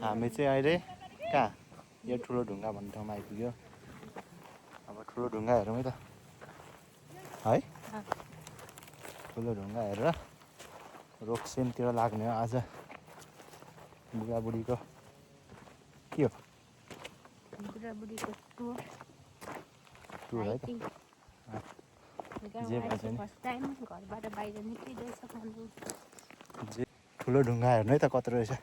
हामी चाहिँ अहिले कहाँ यो ठुलो ढुङ्गा भन्ने ठाउँमा आइपुग्यो। अब ठुलो ढुङ्गा हेरौँ है त है। ठुलो ढुङ्गा हेरेर रोक्सेमतिर लाग्ने हो आज। बुढाबुढीको के हो बुढाबुढीको टुर है त। जे भए पनि फर्स्ट टाइम घरबाट बाहिर निक्लिँदैछ भन्नु। जे ठुलो ढुङ्गा हेर्नु है त कत्रो रहेछ।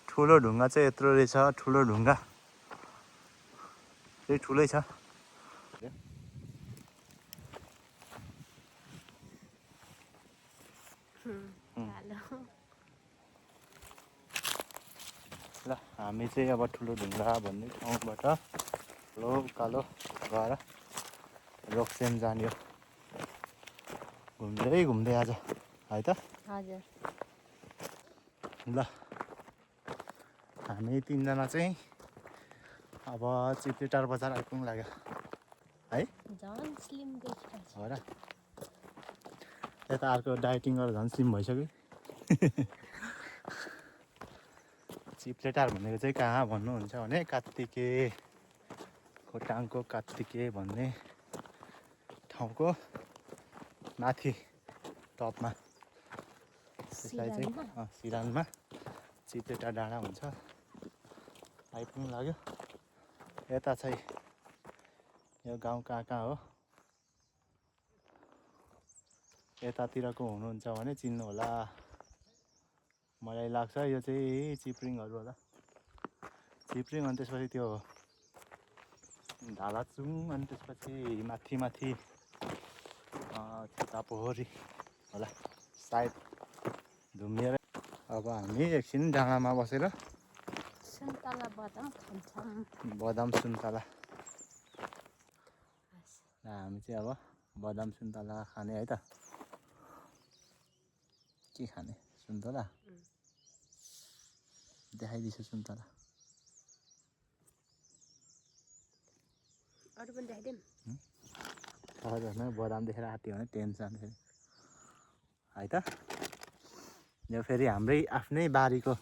ठुलो ढुङ्गा चाहिँ यत्रो रहेछ। ठुलो ढुङ्गा चाहिँ ठुलै छ। ल हामी चाहिँ अब ठुलो ढुङ्गा भन्ने ठाउँबाट ठुलो उकालो गएर रोक्सेम जाने हो। घुम्दै घुम्दै आज है त। हजुर। ल हामी तिनजना चाहिँ अब चिप्लेटार बजार आइपुग्नु लाग्यो है। झन् स्लिम देखिरहेछ हो र। यता अर्को डाइटिङ गरेर झन् स्लिम भइसक्यो। चिप्लेटार भनेको चाहिँ कहाँ भन्नुहुन्छ भने कात्तिके खोटाङको कात्तिके भन्ने ठाउँको माथि टपमा त्यसलाई चाहिँ सिरानमा चिप्लेटार डाँडा हुन्छ। आइपुग्नु लाग्यो। यता चाहिँ यो गाउँ कहाँ हो यतातिरको हुनुहुन्छ भने चिन्नु होला। मलाई लाग्छ यो चाहिँ चिप्रिङहरू होला। चिप्रिङ अनि त्यसपछि त्यो धालाचुङ अनि त्यसपछि माथि चितापोखरी होला सायद धुमिएर। अब हामी एकछिन डाँडामा बसेर सुन्तला बदाम खान्छौँ। बदाम सुन्तला हामी चाहिँ अब बदाम सुन्तला खाने है त। के खाने सुन्तला देखाइदिन्छु सुन्तला। अरू पनि देखाइदिउँ। हजुर बदाम देखेर आँट्यो भने टेन्सन फेरि है त। यो फेरि हाम्रै आफ्नै बारीको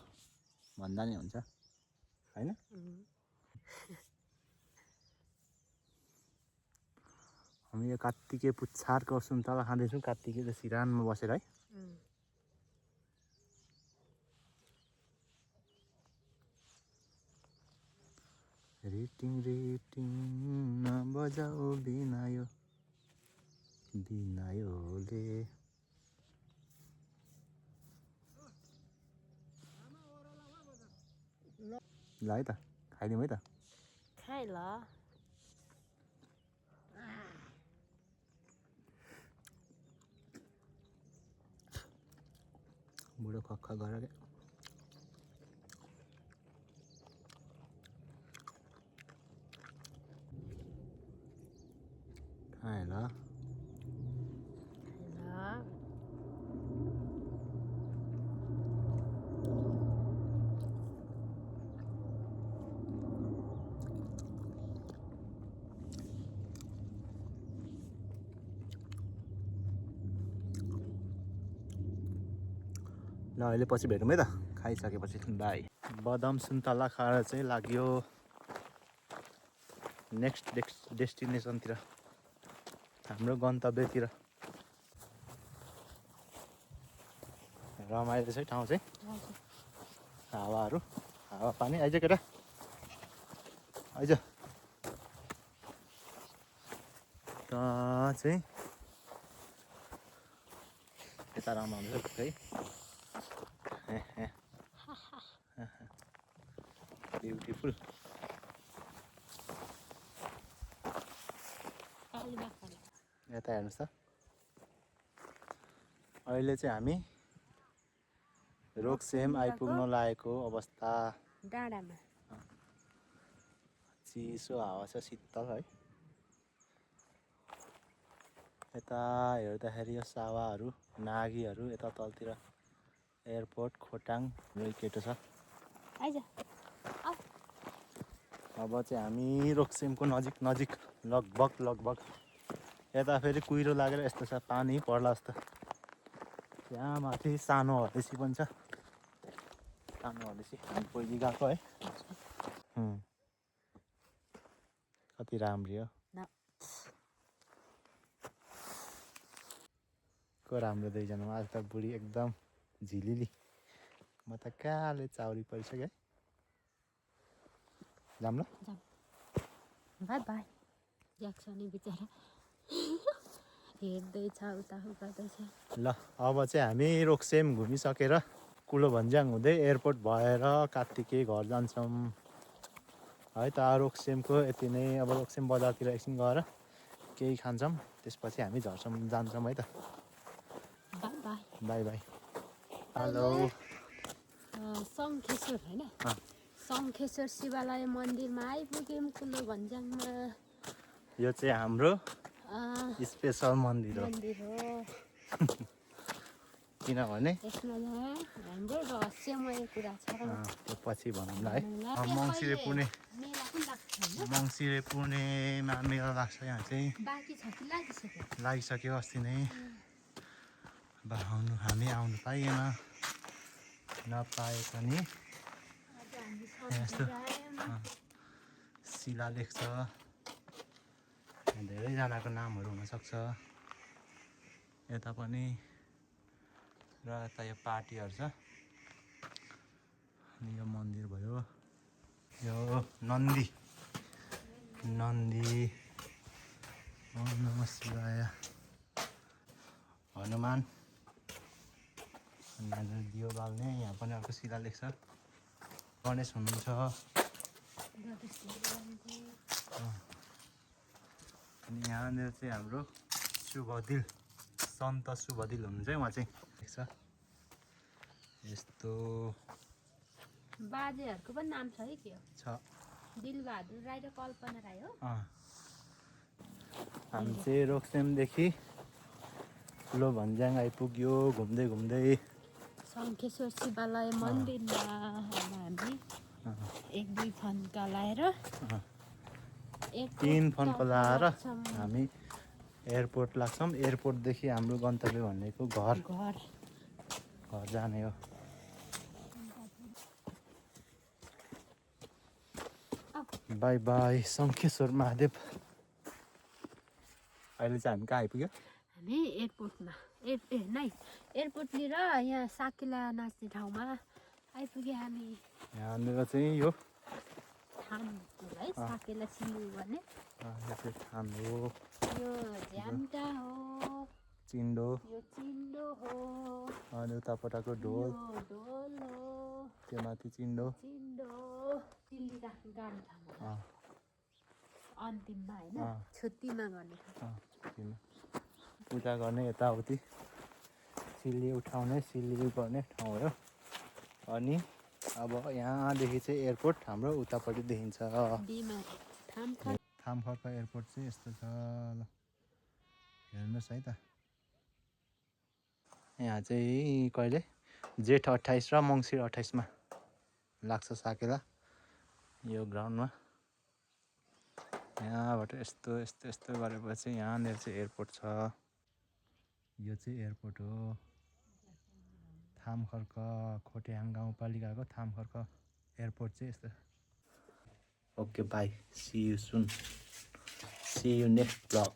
भन्दा नि हुन्छ होइन। हामी यो कात्तिके पुच्छारको सुन्तला खाँदैछौँ। कात्तिके त सिरानमा बसेर है। रिटिङ रिटिङ नबजाऊ बिनायो बिनायोले। ल है त खाइदिउँ है त। खाइ ल। बुढो खक्ख गर क्या। खाए ल। ल अहिले पछि भेटौँ है त खाइसकेपछि। बाई। बदाम सुन्तला खाएर चाहिँ लाग्यो नेक्स्ट डेस्टिनेसनतिर हाम्रो गन्तव्यतिर। रमाइलो छ ठाउँ चाहिँ। हावाहरू हावा पानी आइज केटा आइज। त चाहिँ यता रमाउनु छ है। ब्युटिफुल। यता हेर्नुहोस् त अहिले चाहिँ हामी रोक्सेम आइपुग्न लागेको अवस्था। डाँडामा चिसो हावा छ शीतल है। यता हेर्दाखेरि यो सावाहरू नागीहरू यता तलतिर एयरपोर्ट खोटाङ केटो छ। अब चाहिँ हामी रोक्सेमको नजिक लगभग यता फेरि कुहिरो लागेर यस्तो छ पानी पर्ला जस्तो। त्यहाँ माथि सानो हरेसी पनि छ खानु भनेपछि हामी पहिले गएको है कति राम्रो हो न को राम्रो दुईजनामा आज त बुढी एकदम झिलिली म त काले चाउरी परिसक्यो है जाम ल जाम बाई बाई याक्छ नि बिचरा हेर्दैछ उता गर्दैछ ल अब चाहिँ हामी रोक्सेम घुमिसकेर कुलो भन्ज्याङ हुँदै एयरपोर्ट भएर कात्तिके घर जान्छौँ है त रोक्सेमको यति नै अब रोक्सेम बजारतिर एकछिन गएर केही खान्छौँ त्यसपछि हामी झर्छौँ जान्छौँ है त bye bye bye bye hello Sankheshwar होइन सङ्खेश्वर शिवालय मन्दिरमा आइपुग्यौँ कुलो भन्ज्याङमा यो चाहिँ हाम्रो स्पेसल मन्दिर हो मन्दिर हो किनभने यसमा हाम्रो रहस्यमय कुरा छ त्यो पछि भनौँला है मङ्सिरे पुर्णेमा मेला लाग्छ यहाँ चाहिँ बाँकी छ कि लागिसक्यो लागिसक्यो अस्ति नै अब हामी आउनु पाइएन नपाए पनि यस्तो शिलालेख छ धेरैजनाको नामहरू हुनसक्छ यता पनि र यता यो पार्टीहरू छ अनि यो मन्दिर भयो यो नन्दी ओम नमः शिवाय हनुमान अनि यहाँनिर दियो बाल्ने यहाँ पनि अर्को शिलालेख छ गणेश हुनुहुन्छ अनि यहाँनिर चाहिँ हाम्रो शुभदिल सन्त शुभदिल हुनुहुन्छ है उहाँ चाहिँ देख्छ यस्तो बाजेहरूको पनि नाम छ है के हो छ दिलबहादुर राई र कल्पना राई हो हामी चाहिँ रोक्सेमदेखि ठुलो भन्ज्याङ आइपुग्यो घुम्दै घुम्दै सङ्खेश्वर शिवालय मन्दिरमा हामी एक दुई फन्का लाएर 3 फन्का लाएर हामी एयरपोर्ट लाग्छौँ एयरपोर्टदेखि हाम्रो गन्तव्य भनेको घर जाने हो बाई बाई सङ्खेश्वर महादेव अहिले चाहिँ हामी कहाँ आइपुग्यो हामी एयरपोर्टमा एयरपोर्टनिर यहाँ साकेला नाच्ने ठाउँमा आइपुग्यो हामी यहाँनिर चाहिँ यो थाम है साकेला सिलु भन्ने यो चाहिँ थाम हो यो झ्याम्टा हो चिन्डो यो चिन्डो हो अनि उतापट्टिको ढोल यो ढोल हो त्यो माथि चिन्डो चिल्ली राख्ने गाडी ठाउँ अन्तिममा होइन छुट्टीमा गर्ने छुट्टीमा पूजा गर्ने यताउति सिल्ली उठाउने सिल्ली गर्ने ठाउँ हो अनि अब यहाँदेखि चाहिँ एयरपोर्ट हाम्रो उतापट्टि देखिन्छ थामखर्क एयरपोर्ट चाहिँ यस्तो छ ल हेर्नुहोस् है त यहाँ चाहिँ कहिले जेठ 28 र मङ्सिर 28मा लाग्छ साकेला यो ग्राउन्डमा यहाँबाट यस्तो गरेपछि यहाँनिर चाहिँ एयरपोर्ट छ यो चाहिँ एयरपोर्ट हो थामखर्क खोटेहाङ गाउँपालिकाको थामखर्क एयरपोर्ट चाहिँ यस्तो okay bye see you soon see you next blog